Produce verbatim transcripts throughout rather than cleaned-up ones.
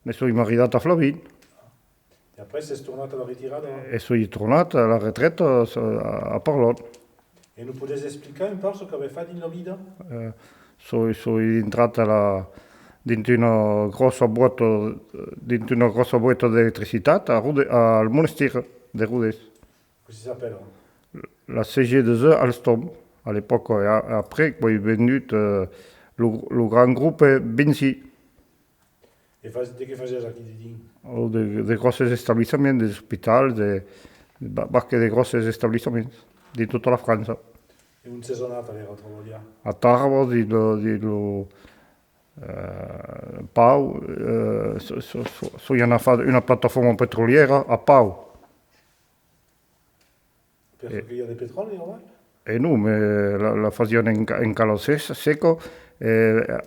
Me soi maridat a Flavin. E après, sètz tornat a la retirada? E soi tornat a la retreta, a, a Parlon. E nos podètz explicar un pauc çò qu'avètz fach dins la vida? Eh, soi, soi intrat a la, dins una gròssa boita, dins una gròssa boita d'electricitat a Rode-, al Monestir de Rodés. Cossí s'apèla? La C G deux E Alstom, a l'epòca, e a-, après, qu'es vengut, eh, lo, lo grand grop Vinci. E fas-, de qué fasiás aquí dedins? Oh, de, de gròsses establissaments, de espitals, de, de ba-, bas que de gròsses establissaments, de tota la França. E ont sètz anat alèra trabalhar? A Tarbes, dins lo, dins lo, eh, Pau, eh, so-, so-, so-, soi anat far una plataforma petrolièra a Pau. Perque i a de petròli aval? E non, me la, la fasián en ca-, en cala se-, seca, e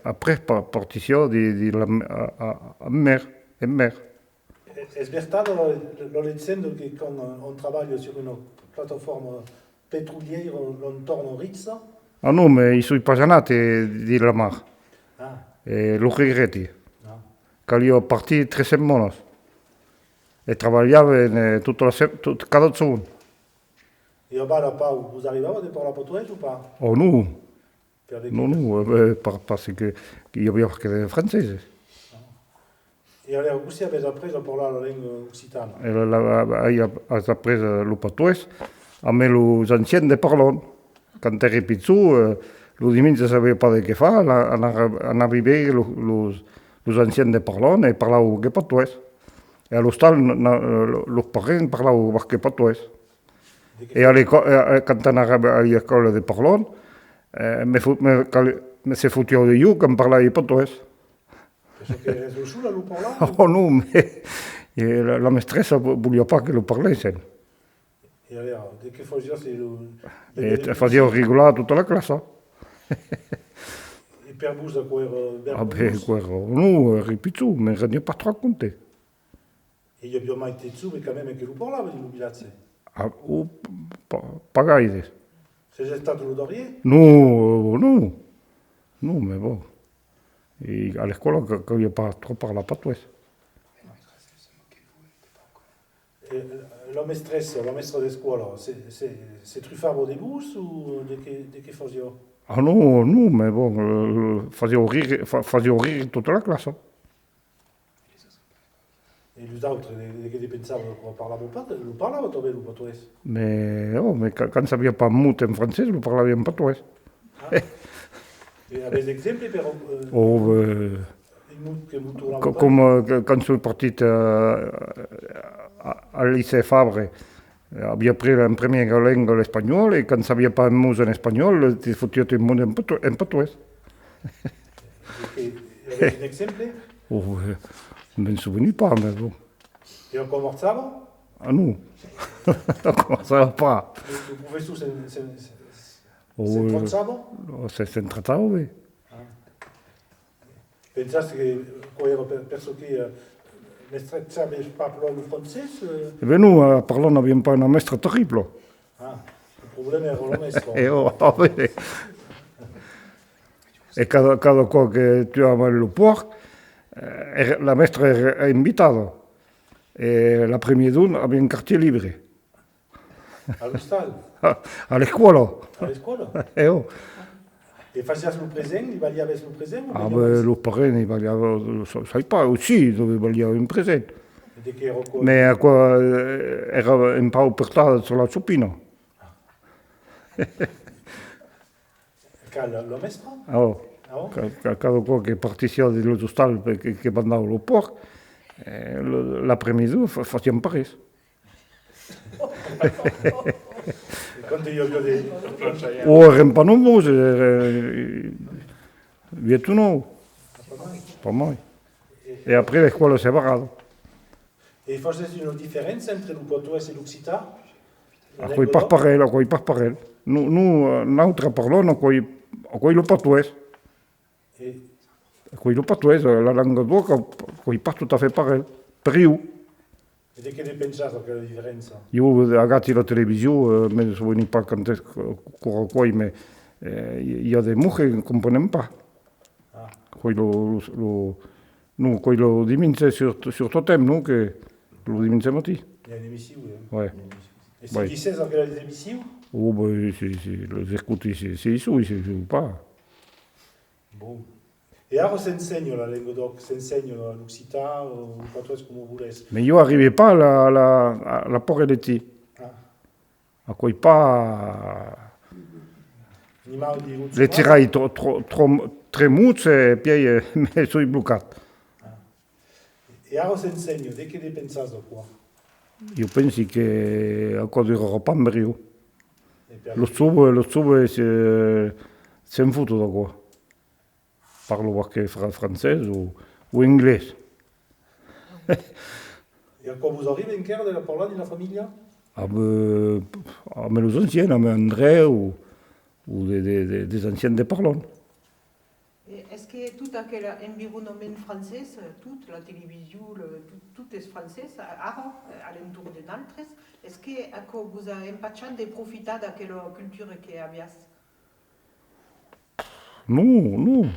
après pa-, partissiá di, di la m-, a, a, en mer, en mer. E-, es vertat la, la legenda que quand, eh, on trabalha sur una plataforma petrolièra, l'on torna riche? Ah non, me i soi pas anat, eh, dins la mar. Ah. E lo regrèti. Ah. Caliá partir tres setmanas. E trabalhavan, eh, tota la se-, tot, cada jorn. E aval a Pau, vos arribava de parlar patoès o pas? Oh non! Per de qué? Non, non, eh, ben, par-, parce que, que i aviá pas que de franceses. E alèra, cossí avètz aprés a parlar la lenga occitana? E la, la, la, ai ap-, ai aprés, eh, lo patoès amb los ancians de Parlon. Quand èri pichon, eh, lo dimenge sabiái pas de qué far, ana-, anava, anavi veire lo, los, los ancians de Parlon e parlavan que patoès. E a l'ostal, na-, na-, lo, los parents parlavan pas que patoès. E a l'ecò-, e, e, quand anava a l'escòla de Parlon, eh, me fo-, me cal-, me se fotián de jo quand parlavi patoès. Pensi que èretz lo sol a lo parlar? Oh non, me, e la, la mestressa vo-, voliá pas que lo parlèssen. E alèra, de qué fasiá se lo... E fasiá rigolar tota la classa. E per vos, aquò èra vergonhós? Ah ben, aquò èra, non, èri pichon, me rendiái pas tròp compte. E i aviá mai de joves quand même que lo parlavan dins lo vilatge? Ah, o, pa-, pas gaire. Sètz estat lo darrièr? Non, non. Non, mais bon. E a l'escòla que, caliá pas tròp parlar patoès. E, eh, la mestressa, la mèstra d'escòla, se, se, se trufava de vos o de qué, de qué fasiá? Ah non, non, mais bon, eh, fasiá rire, fa-, fasiá rire tota la classa. E los autres, de, de qué ne pensavan? Aquò parlavan pas, lo parlavan tanben, lo patoès? Mais, oh, mais ca-, quand sabiá pas un mot en francés, lo parlavi en patoès. Ah. E avètz d'exemples per, eh, oh, eh, un mot que vos tornava pas? Co-, coma, eh, que, quand soi partit, eh, a, al licèu Fabre, aviái aprés en premiera lenga l'espanhòl, e quand sabiái pas un mot en espanhòl, te fotiái un mot en pato-, en patoès. E, e avètz un exemple? Oh, eh, me'n soveni pas, mais bon. E aquò marchava? Ah non, aquò marchava pas. Lo, lo professor se'n, se'n, se'n, oh, se'n trachava? Se, se'n trachava, oui. Ah. Pensatz que aquò èra per, per çò que, eh, mestrejavetz pas plan lo francés, eh? E ben non, a Parlon aviam pas una mèstra terribla. Ah, lo problèma èra lo mèstre. E oh, ah ben. E cada, cada còp que tuavam lo pòrc, eh, èra, la mèstra èra invitada. E l'après-midi aviam quartièr libre. A l'ostal? A, a l'escòla. A l'escòla? E ò. E fasiatz lo present, li balhavetz lo present o... Ah, ben, lo parent, li balhava, sa-, sai pas, o si, li balhava un present. E de qué èra aquò? Mès aquò, eh, èra un pauc portada sus la chopina. Qual, lo mèstre? Ah, ò. Ah, ò? Ca-, ca-, cada còp que partissiá dins los ostals, que, que bandava lo pòrc, eh, lo, l'après-midi fa-, fasiam pas res. E quand i aviá de... O èrem pas nombroses, èrem uèch o nòu. Pas mai. E après l'escòla s'es barrada. E fasiatz una diferéncia entre lo patoès e l'occitan? Aquò's pas parelh, aquò's pas parelh. Non, non, eh, nautres parlam, aquò's, aquò's lo patoès. E aquò's lo patoès, la lenga d'òc, aquò's pas tot a fèt parelh. Per ieu. E de qué ne pensatz d'aquela diferéncia? Ieu agati la television, eh, me soveni pas quand es, quora aquò's, mès, eh, i, i a de mots que comprenem pas. Ah. Aquò's lo, lo, lo, Non, quò's lo dimenge, sur-, surtotem, non, que lo dimenge matin. I a una emission, eh? Ouais. I a una emission. E seguissètz aquelas emissions? Oh, ben, si, si, los escoti, si, si i soi, si, si pas. Bon. E ara s'ensenha la lenga d'òc, s'ensenha l'occitan o lo patoès, coma volètz. Mas ieu arribi pas a la, a la, a la pòrta de ti. Ah. Aquò's pas... Ni mau ni... Le tirai tro, tro, tro, tres mots e pièi, eh, me soi blocat. Ah. E ara s'ensenha, de qué ne pensas d'aquò? Ieu pensi que aquò durarà pas un briu. E per... Los joves, los joves se, se'n foton d'aquò. Parlan pas que fra-, francés o, o anglés. E aquò vos arriba enquèra de la parlar dins la familha? Amb, amb los ancians, amb André o, o de, de, de, des ancians de parlants. E es que tot aquel environament francés, tot, la television, le, tot, tot es francés, a-, ara, a l'entorn de naltres, es que aquò vos a empachat de profitar d'aquela cultura que aviatz? Non, non.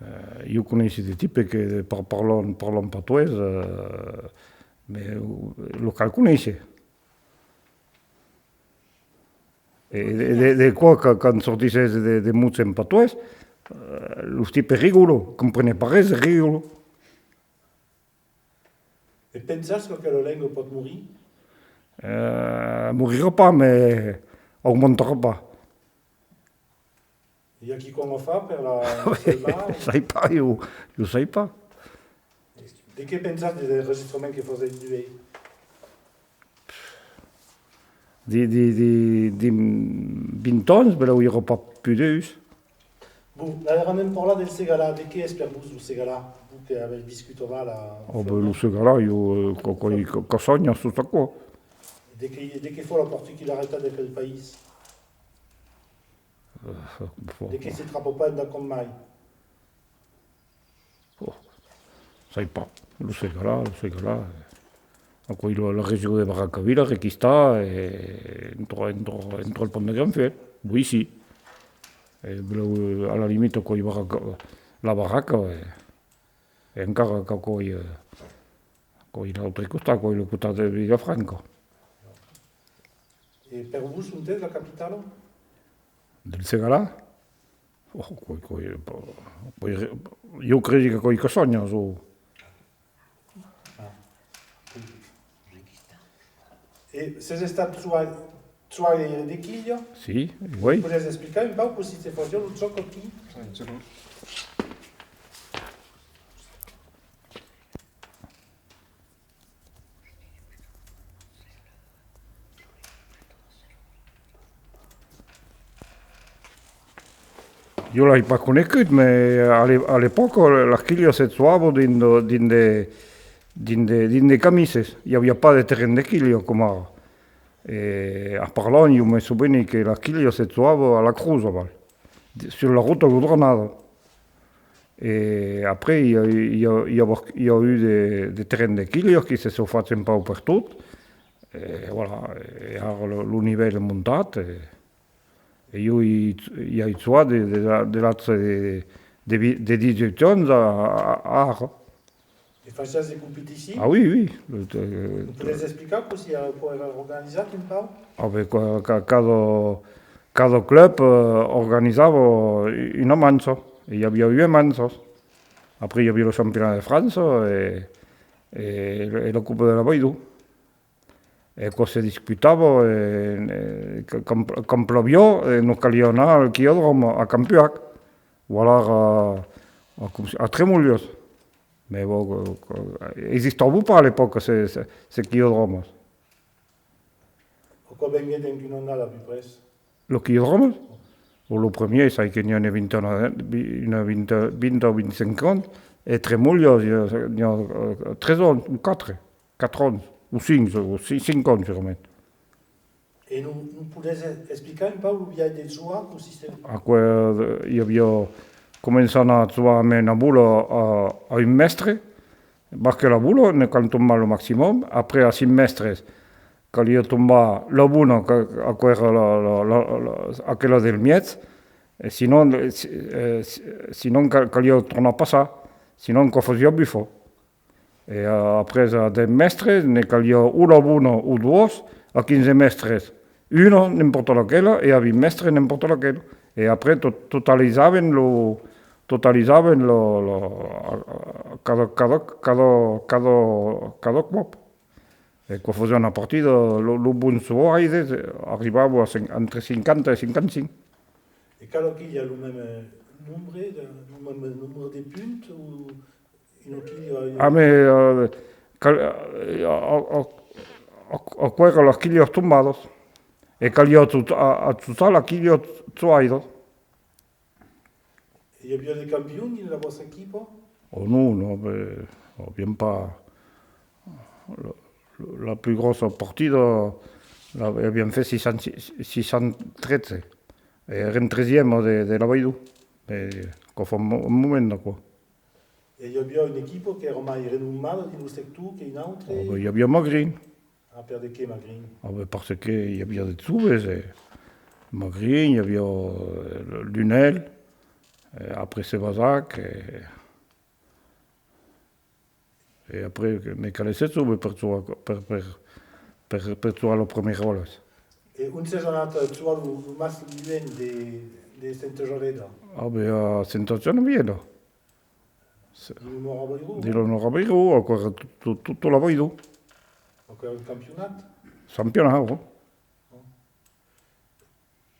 Eh, ieu coneissi de tipes que par-, parlan, parlan patoès, eh, mas lo cal conéisser. E de, de, de còps que, quand sortisses de, de mots en patoès, eh, los tipes rigolan, comprenon pas res, rigolan. E pensas qu'aquela lenga pòt morir? Eh, morirà pas, mas augmentarà pas. I a quicòm a far per la salvar? Sai pas, ieu, ieu sai pas. De qué pensas dels enregistraments que fasètz d'uèi? Di, di, di, di vint ans, benlèu i aurà pas pus d'uèlhs. Bon, anèm parlar del Segalar. De qué es per vos lo Segalar, vos que avètz viscut aval a... Oh, ben, lo Segalar, ieu, eh, quò, quò, quò, quò sònha tot aquò. De qué, de qué fa la particularitat d'aquel país? Eh, bon. De qué se trapa pas endacòm mai? Oh, sai pas. Lo Segalar, lo Segalar, eh. Aquò's la, la region de Barraca Vila, requistada, e entra, entra, entra al pont de Granfèl, oui, si. E, a la limita, aquò's Barraca, la Barraca, e, e encara qu'aquò's, eh, aquò's l'autre costat, aquò's lo costat de Vilafranca. E per vos, ont es la capitala? Del Segalar? Oh, quò, quò, quò, ieu cresi que quò, quò sònha, o... Ah. E sètz estat joa-, joaire de quilha? Si, oui. Podètz explicar un pauc cossí se fasiá lo jòc aquí? Ieu l'ai pas conegut, mas a l'e-, a l'epòca, las quilhas se joavan dins de, dins de, dins de, dins de camises. I aviá pas de terren de quilha, coma ara. E a Parlon, ieu me soveni que las quilhas se joavan a la crotz aval, sur la rota godronada. E après, i a, i a, i a, i a eu de, de terren de quilhas que se son fachs un pauc pertot. E voilà, e ara lo, lo nivèl es montat, e, e ieu i, i ai joat de, de, de l'atge de, de, de vi-, de dètz-e-uèch ans a, a, a ara. E fasiás de competicions? Ah oui, oui. Lo te-, lo te- Podètz explicar cossí aquò èra organizat un pauc? Ah ben, ca-, ca-, cada, cada club, eh, organizava una mancha. E i aviá uèch manchas. Après, i aviá lo campionat de França e, e, e la Copa de la Baidó. E aquò se disputava, e, e, que, quand, quand ploviá, e, nos caliá anar al quilhòdròme a Campuac, o alara a, a, com se, a Tremolhas. Mas bon, que, que, existava pas a l'epòca, se, se, se quilhòdròmes. Aquò venguèt en quina annada, a peu près? Lo quilhòdròme? O lo premier, sai que n'i a una vintena, vi-, una vint, vint o vint-e-cinc ans, e Tremolhas, n'i a, n'i a, eh, tres ans, o quatre, quatre ans, o cinc, o ci-, cinc ans, segurament. E nos, nos podètz e-, explicar un pauc lo biais de jogar, cossí se... Aquò, eh, i aviá, començar a jogar amb una bola a, a un mèstre, basca la bola, ne cal tombar lo maximum, après a cinc mèstres, caliá tombar la bona, que, aquò èra la, la, la, la, aquela del mièg, e sinon, eh, si, eh, si, sinon cal-, caliá tornar passar. Sinon, quò fasiá bufar. E, eh, après, a dètz mètres, ne caliá o la bona o doas, a quinze mètres, una, n'impòrta laquela, e a vint mètres, n'impòrta laquela. E après, tot-, totalizavan lo, totalizavan lo, lo, a, a, cada, cada, cada, cada, cada còp. E quò fasiá una partida, lo, lo bon soaire, eh, arribava a cin-, entre cinquanta e cinquanta-cinc. E cada quilha lo mème nombre de, lo mème nombre de punts o una quilha? Ah, mais, euh, cal-, euh, a, a, a, aquò èra las quilhas tombadas. E caliá tot-, a, atuchar la quilha soaira. E i aviá de campions dins la vòstra equipa? Oh non, non, mais, aviam pas, la, la plus gròssa partida, la, aviam fait six cents, six cents tretze. E èrem tresième de, de l'Avairon. E quò fa un mo-, un moment, aquò. E i aviá una equipa qu'èra mai renomada dins lo sector que un autre? Oh, ben, i aviá Magrin. Ah, per de qué Magrin? Ah, ben, parce que i aviá de joves, e Magrin, i aviá, eh, Lunel, e après Sebazac, e, e après, me calèt èsser jove per jogar, per, per, per, per jogar lo primièr ròtle. E ont sètz anat, eh, jogar lo, lo mas luènh de, de Senta Javièra? Ah, ben, a Senta Javièra. Dins lo Nòrd Avairon? Dins lo Nòrd Avairon, aquò èra tot, tot, tot l'Avairon. Aquò èra un campionat? Campionat, oui.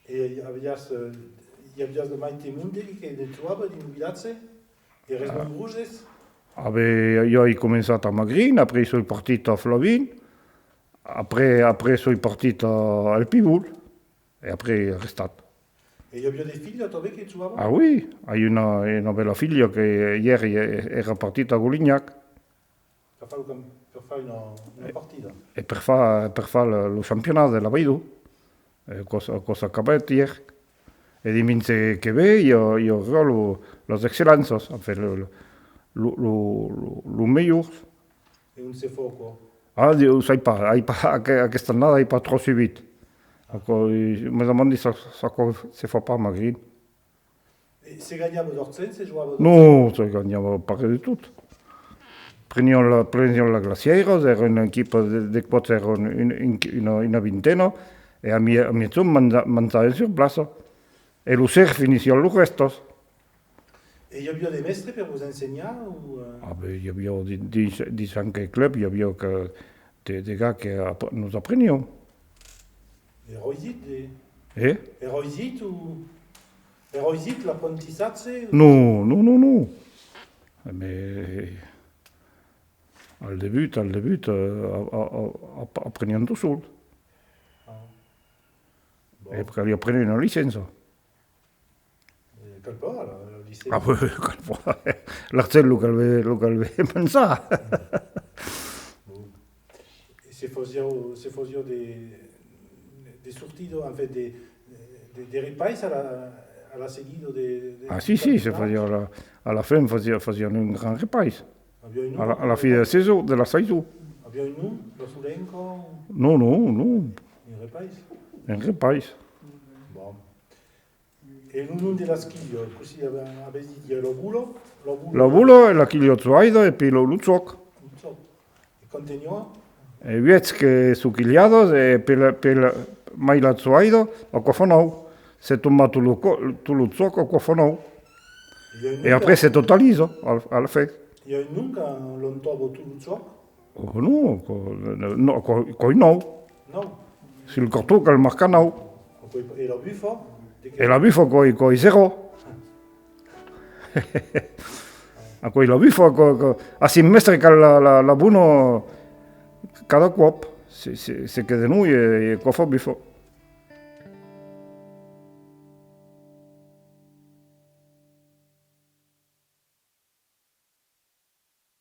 E i aviás, eh, i aviás de mai de monde que ne trobava dins lo vilatge? Èretz nombroses? Ah, ben, ieu ai començat a Magrin, après soi partit a Flavin, après, après soi partit a, al Pibol, e après ai restat. E i aviá de filhas tanben que jogavan? Ah oui, ai una, una bèla filha que ièr èra partita a Golinhac. Per far lo cam-, per far una, una partida. E per far, per far lo, lo campionat de l'Avairon. E aquò, aquò s'acabèt ièr. E dimenge que ven, i a, i aurà lo, las excelléncias, enfin, lo, lo, lo, lo, lo, lo melhors. E ont se fa aquò? Ah, di-, o sai pas, ai pas, aqu-, aquesta annada ai pas tròp suivit. Aquò, i, me demandi s'aquò se fa pas a Magrin. E se ganhava d'argent, se jogava d'argent? Non, se ganhava pas res de tot. Preniam la, preniam la glacièira, èra una equipa de, de còps, èra un, un, un, una, una vintena, e a mi-, a miègjorn manja-, manjavan sur plaça. E lo ser finissiam los rèstes. E i aviá de mèstres per vos ensenhar, o, eh? Ah, ben, i aviá di-, dins, dins chaque club, i aviá que de, de gars que ap-, nos aprenián. Èra aisit de... Eh? Èra aisit o, èra aisit l'aprentissatge o? Non, non, non, non. Mais al debut, al debut, eh, a-, a-, a-, ap-, apreniam tot sol. Ah. Bon. E caliá prene una licença. Eh, cal pas, la, la licença. Ah, oui, cal pas. L'argent lo cal ben, lo cal ben pensar. Bon. E se fasiá, se fasiá de, de sortida, en fait, de, de, de repais a la, a la seguida de, de... Ah, si, si, se fasiá a la, a la fin, fasiá, fasián un grand repais. Aviá un nom? A la, a la fin de la sason, de la sason. Aviá un nom, la Solenca? Non, non, non. Un repais? Un repais. Bon. E lo nom de las quilhas, cossí avètz dit? I a la bola, la bola. La bola, la quilha joaida e puèi lo, lo jòc. Lo jòc. E quant n'i a? E uèch que son quilhadas e per la, per la, mai la joaida, aquò fa nòu. Se tomba tot lo co-, tot lo jòc, aquò fa nòu. E après se totaliza, al, a la fin. I a un nom quand l'òm tomba tot lo jòc? Oh, non, aquò, non, aquò, aquò es nòu. Nòu. Sul carton cal marcar nòu. E la bufa? E la bufa, aquò, aquò es zèro. Aquò es la bufa, aquò, aquò, a cinc mètres cal la, la, la bona cada còp. Se, se, se queda nòu e, e aquò fa bufa.